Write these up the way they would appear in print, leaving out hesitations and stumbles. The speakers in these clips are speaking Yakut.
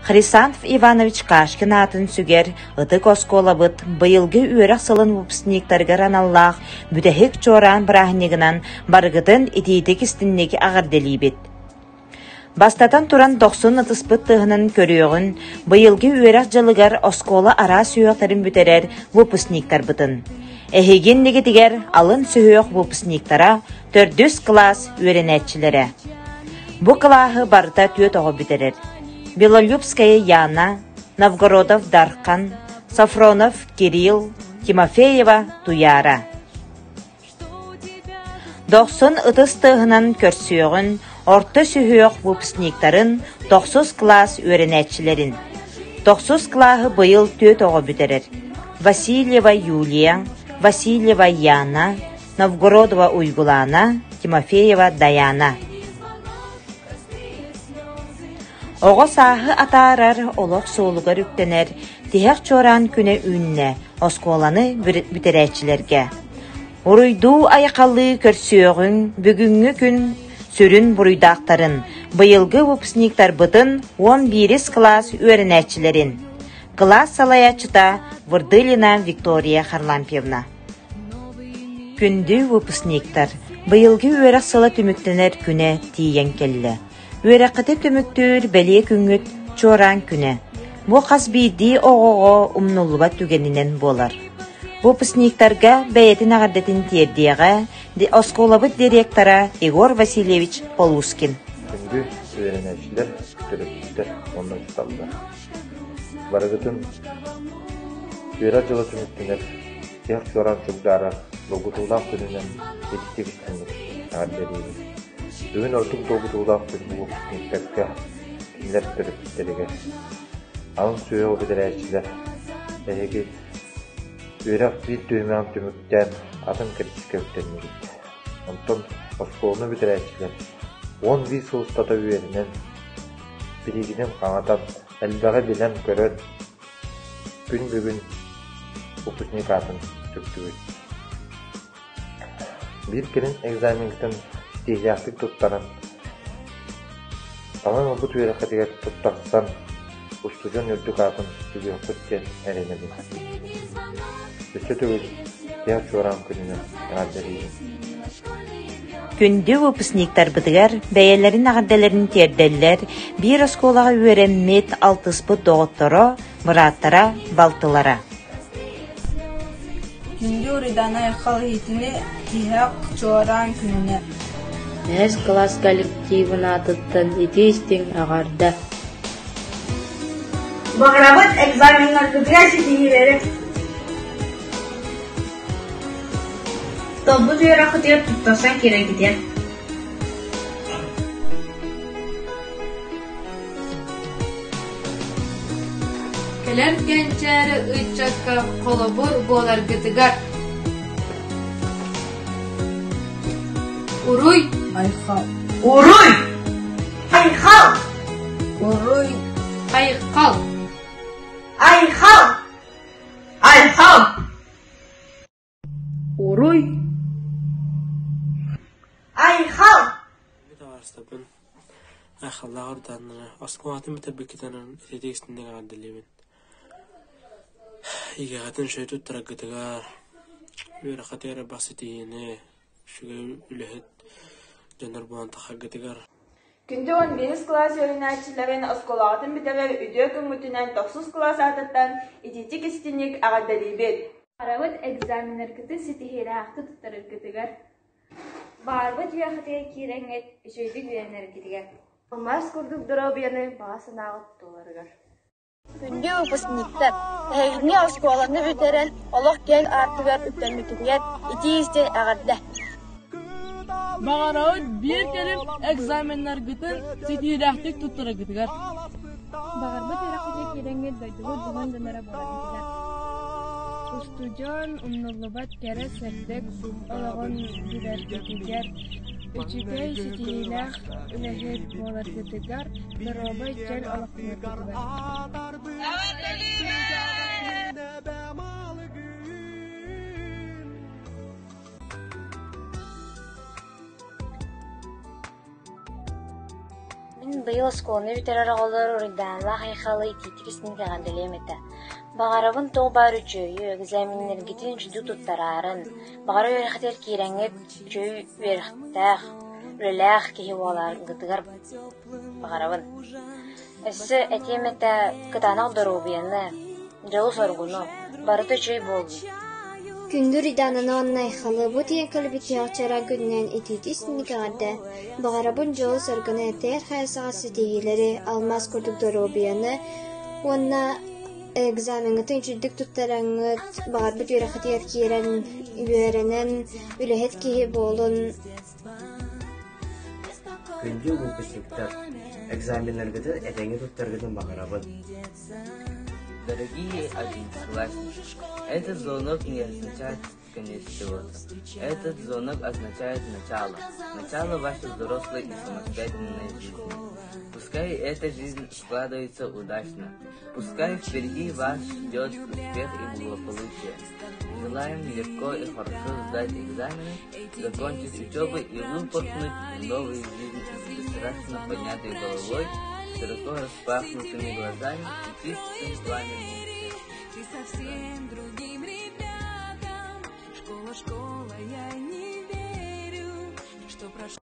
Хрисанф Иванович Кашкин аатын сүгэр ытык оскуолабыт быйылгы үөрэх сылын выпускниктарыгар аналлаах бүтэһик чуораан бырааһынньыгынан барыгытын итиитик-истинник эҕэрдэлиибит. Бастатан туран дохсун ытыспыт тыаһынан көрүөҕүн, быйылгы үөрэх дьылыгар оскуола араас сүһүөхтэрин бүтэрэр выпускниктарбытын. Эһиги иннигитигэр алын сүһүөх выпускниктара төрдүс кылаас үөрэнээччилэрэ. Бу кылааһы барыта түөрт оҕо бүтэрэр. Белолюбская Яна, Новгородов Дархан, Софронов Кирилл, Тимофеева Туяра. Дохсун ытыс тыаһынан көрсүөҕүн орто сүһүөх выпускниктарын, тохсус кылаас үөрэнээччилэрин. Тохсус кылааһы быйыл түөрт оҕо бүтэрэр: Васильева Юлия, Васильева Яна, Новгородова Уйгулаана, Тимофеева Даяна. Оҕо сааһы атаарар, олох суолугар үктэнэр тиһэх чуораан күнэ үүннэ оскуоланы бүтэрээччилэргэ. Уруйдуу-айхаллыы көрсүөҕүҥ бүгүҥҥү күн сүрүн буруйдаахтарын, быйылгы выпускниктарбытын 11 кылаас үөрэнээччилэрин. Кылаас салайааччыта Вырдылина Виктория Харлампьевна. Күндү выпускниктар, быйылгы үөрэх сыла түмүктэнэр күнэ тиийэн кэллэ. Үөрэххитин түмүктүүр бэлиэ күҥҥүт чуораан күнэ. Бу хас биирдии оҕоҕо умнуллубат түгэнинэн буолар. Выпускниктарга бэйэтин эҕэрдэтин тиэрдиэҕэ оскуолабыт директора Егор Васильевич Полускин. Күндү үөрэнээччилэр, төрөппүттэр уонна учууталлар! Барыгытын үөрэх дьыла түмүктэнэр, тиһэх чуораан чугдаарар долгутуулаах күнүнэн ититик истиҥник эҕэрдэлиибин. Бүгүн ордук долгутуулаах күн выпускниктарга, кинилэр төрөппүттэригэр. Алын сүһүөх бүтэрээччилэр, эһиги үөрэх биир түһүмэҕин түмүктээн атын кэрчиккэ үктэннигит. Онтон оскуоланы бүтэрээччилэр 11 сыл устата үөрэнэн, билиигинэн хаҥатан, элбэҕи билэн-көрөн, күн бүгүн выпускник аатын сүктүгүт. Биир кэлин экзамеҥҥытын ситиһиилээхтик туттаран, талан ылбыт үөрэххитигэр туттарсан, устудьуон үрдүк аатын сүгүөххүт диэн эрэнэбин. Өссө төгүл тиһэх чуораан күнүнэн эҕэрдэлиибин. Күндү выпускниктарбытыгар бэйэлэрин эҕэрдэлэрин тиэрдэллэр биир оскуолаҕа үөрэммит, алтыспыт доҕотторо, бырааттара, балтылара. Күндү Уруйдаана айхал иһитини тиһэх чуораан күнүнэ Бэһис кылаас коллективын аатыттан итии-истиҥ эҕэрдэ! Баҕарабыт экзаменнаргытыгар ситиһиилэри! Талбыт үөрэххитигэр туттарсан киирэргитигэр Кэлэр кэнчээри ыччакка холобур буоларгытыгар Уруй! Айхал! Уруй! Айхал! Уруй! Айхал! Айхал! Айхал! Уруй! Айхал! Табаарыстарбын айхаллаах урдааннара оскуолатын бүтэрбиккитинэн ититик истиҥник эҕэрдэлиибин. Игэҕитин үчүгэй туттараргытыгар, үөрэххитигэр элбэх ситиһиини, үчүгэй үлэһит дьоннор буолан тахсаргытыгар. Күндү 11 кылаас үөрэнээччилэрин оскуолаҕытын бүтэрэр үтүө күҥҥүтүнэн тохсус кылаас аатыттан итиитик истиҥник эҕэрдэлиибит! Барабыт экзаменнаргытын ситиһиилээхтик туттараргытыгар, баарбыт үөрэххитигэр киирэҥҥит үчүгэйдик үөрэнэргитигэр, Алмаас курдук доруобуйаны баҕа санааҕыт туоларыгар. Күндү выпускниктар, эһигини оскуоланы бүтэрэн олох киэҥ аартыгар үктэммитигэр итии-истиҥ эҕэрдэ! Баҕарабыт биир кэлим экзаменнаргытын ситиһиилээхтик туттараргытыгар. Баҕарбыт үөрэххитигэр киирэҥҥит дойдубут дьонун дьонноро буоларгытыгар. Устудьуон умнуллубат кэрэ сырдык олоҕун билэргитигэр, үчүгэй ситиһиилээх үлэһит буоларгытыгар, доруобай чөл олохтоноргутугар. Мин быйыл оскуоланы бүтэрэр оҕолор уруйдааннаах айхалы итиитик истиҥ эҕэрдэлиэм этэ. Баҕарабын туох баар үчүгэйи, экзаменнаргытын үчүгэйдик туттараарын, баҕар үөрэххитигэр киирэҥҥит үчүгэй үөрэхтээх, үлэлээх киһи буоларгытыгар баҕарабын. Өссө этиэм этэ кытаанах доруобуйаны, дьолу-соргуну, барыта үчүгэй буоллун. Күндү Ридананы уонна Айхалы бу тиийэн кэлбит чара күнүнэн итиитик истиҥник эҕэрдэ! Баҕарабын дьолу-соргуну этээр хайысхаҕа ситиһиилэри, алмаас курдук доруобуйаны уонна экзамеҥҥытын үчүгдүк туттараҥҥыт, баҕарбыт үөрэххитигэр киирэн үөрэнэн, үлэһит киһи буолун. Күндү выпускниктар, экзаменнаргытын этэҥҥэ туттаргытын баҕарабын. Дорогие одиннадцатиклассники, этот звонок не означает конец чего-то. Этот звонок означает начало. Начало вашей взрослой и самостоятельной жизни. Пускай эта жизнь складывается удачно. Пускай впереди вас ждет успех и благополучие. Желаем легко и хорошо сдать экзамены, закончить учебу и выпорхнуть в новую жизнь с бесстрашно поднятой головой, широко распахнутыми глазами и чистым пламенем Ты совсем другим ребятам. Школа, школа, я не верю, что прошел.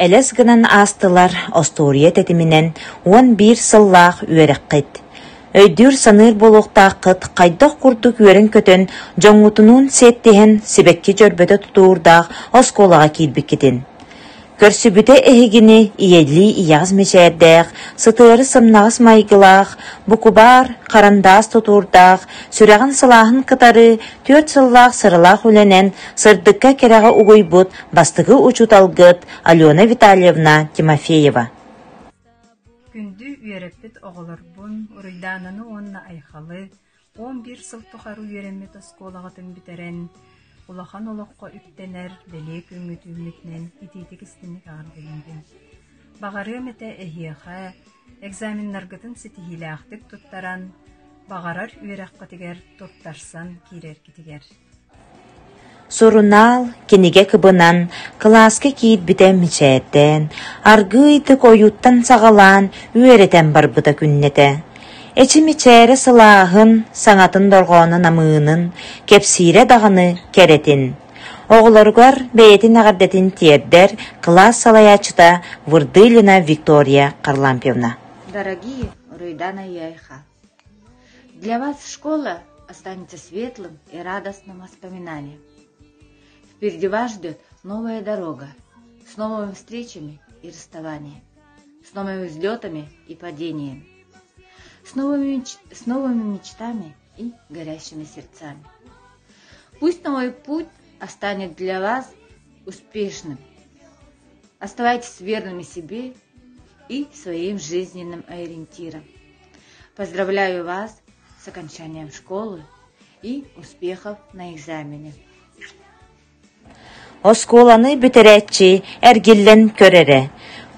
Элэс гынан аастылар остуоруйа тэтиминэн 11 сыллаах үөрэххит. Өйдүүр-саныыр буолуохтааххыт хайдах курдук үөрэн-көтөн, дьоҥҥутунуун сиэттиһэн сибэкки дьөрбөтө тутуурдаах оскуолаҕа киирбиккитин. Көрсүбүтэ эһигини ийэлии ийэҕэс мичээрдээх, сытыары сымнаҕас майгылаах, букубаар, харандаас тутуурдаах, сүрэҕин сылааһын кытары түөрт сыллаах сыралаах үлэнэн сырдыкка-кэрэҕэ угуйбут бастакы учууталгыт Алена Витальевна Тимофеева. Күндү үөрэппит оҕолорбун Уруйдаананы уонна Айхалы 11 сыл тухары үөрэммит оскуолаҕытын бүтэрэн, улахан олоххо үктэнэр бэлиэ күҥҥүт үүммүтүнэн итиитик истиҥник эҕэрдэлиибин. Баҕарыам этэ эһиэхэ экзаменнаргытын ситиһиилээхтик туттаран, баҕарар үөрэххитигэр туттарсан киирэргитигэр. Сурунаал, кинигэ кыбынан, кылааска киирбитэ мичээрдээн, аргыыйдык ойууттан саҕалаан үөрэтэн барбыта күннэтэ. Эчи мичээрэ сылааһын, саҥатын дорҕооно намыынын, кэпсиирэ даҕаны кэрэтин. Оҕолоругар бэйэтин эҕэрдэтин тиэрдэр кылаас салайааччыта Вырдылина Виктория Харлампьевна. Дорогие Руйдана и Айха, для вас школа останется светлым и радостным воспоминанием. Впереди вас ждет новая дорога с новыми встречами и расставаниями, с новыми взлетами и падениями, с новыми, с новыми мечтами и горящими сердцами. Пусть новый путь останет для вас успешным. Оставайтесь верными себе и своим жизненным ориентирам. Поздравляю вас с окончанием школы и успехов на экзамене. Оскуоланы бүтэрээччи эргиллэн көр эрэ,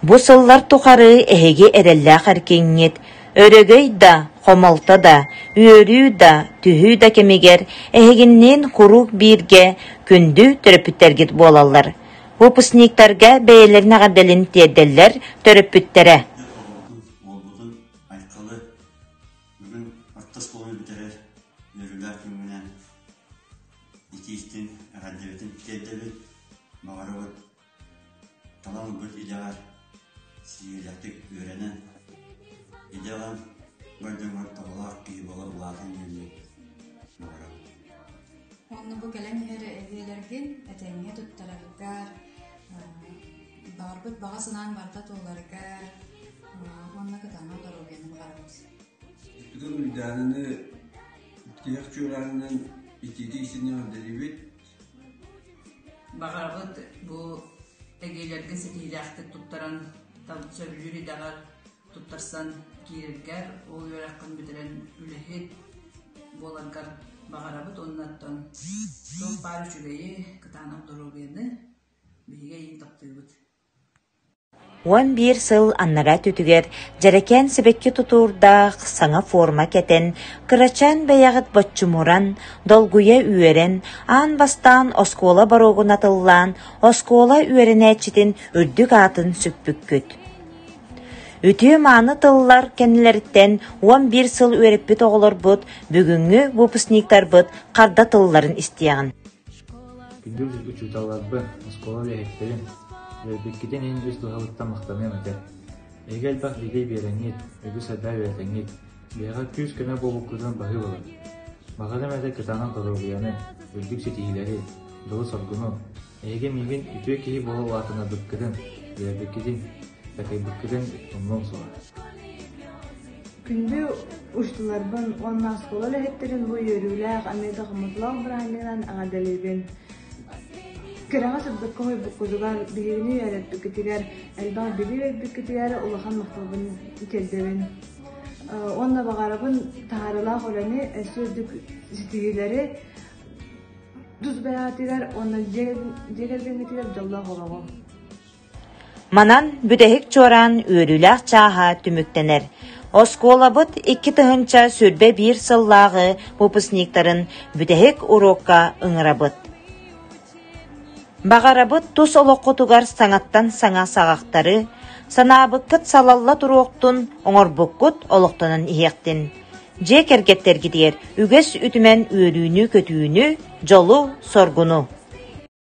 бу сыллар тухары эһиги эрэллээх эркиҥҥит, өрөгөй да, хомолто да, үөрүү да, түһүү да кэмигэр эһигинниин куруук бииргэ күндү төрөппүттэргит буолаллар. Выпускниктарга бэйэлэрин эҕэрдэлин тиэрдэллэр төрөппүттэрэ. Бүгүн орто оскуоланы бүтэрэр үөрүүлээх күҥҥүнэн итии-истиҥ эҕэрдэбитин тиэрдэбит. Баҕарабыт талан ылбыт идэҕэр сириэлээхтик үөрэнэн, идэ ылан бар дьоҥҥор туһалаах киһи буола улаатан диэммит баҕарабыт. Уонна бу кэлэн иһэр эбиэлэргин этэҥҥэ туттараргар, баҕарбыт баҕа санааҥ барыта туоларыгар уонна кытаанах доруобуйаны баҕарабыт. Бүтүн Уйдаананы тиһэх чуораанынан итиитик истиҥник эҕэрдэлиибит. Баҕарабыт бу эгиэлэргэ ситиһиилээхтик туттаран, сөбүлүүр идэҕэр туттарсан киирэргэр, ол үөрэххин бүтэрэн үлэһит буоларгар баҕарабыт уонна оттон туох баар үчүгэйи, кытаанах доруобуйаны биһиги эйигин таптыыбыт. 11 сыл анараа өттүгэр дьэрэкээн сибэкки тутуурдаах саҥа форма кэтэн, кырачаан бэйэҕит боччумуран, долгуйа үөрэн, аан бастаан оскуола боруогун атыллаан, оскуола үөрэнээччитин үрдүк аатын сүкпүккүт. Үтүө-мааны тыллар кэннилэриттэн 11 сыл үөрэппит оҕолорбут бүгүҥҥү выпускниктарбыт харда тылларын истиэҕин. Күндү учууталларбын, оскуола үлэһиттэрин, үөрбүккүтүн иһин үс дууһабыттан махтаныам этэ. Эһиги элбэх билии биэрэҥҥит, үгүс элбэх үөрэтэҥҥит, биһиэхэ күүс-көмө буолбуккутун баһыыбалын. Баҕарым этэ кытаанах доруобуйаны, үрдүк ситиһиилэри, дьолу-соргуну, эһиги миигин үтүө киһи буола улаатыннарбыккытын, үөрбүккүтүн, такайбыккытын умнуом суоҕа. Күндү учууталларбын уонна оскуола үлэһиттэрин бу үөрүүлээх, эмиэ да хомолтолоох бырааһынньыгынан эҕэрдэлиибин. Кэрэҕэ сырдыкка уһуйбуккутугар, биһигини үөрэппиккитигэр, элбэх билии биэрбиккитигэр улахан махталбын тиэрдэбин. Уонна баҕарабын таһаарыылаах үлэни, өссө үрдүк ситиһиилэри тус бэйэҕитигэр уонна дьиэ кэргэҥҥитигэр дьоллоох олоҕу. Манан бүтэһик чуораан үөрүүлээх чааһа түмүктэнэр. Оскуолабыт 2021 сыллааҕы выпускниктарын бүтэһик уруокка ыҥырабыт. Баҕарабыт тус олоххутугар саҥаттан саҥа саҕахтары, санаабыккыт салалла туруохтун, оҥорбуккут олохтонон иһиэхтин. Дьиэ кэргэттэргитигэр үгэс үтүмэн үөрүүнү-көтүүнү, дьолу-соргуну!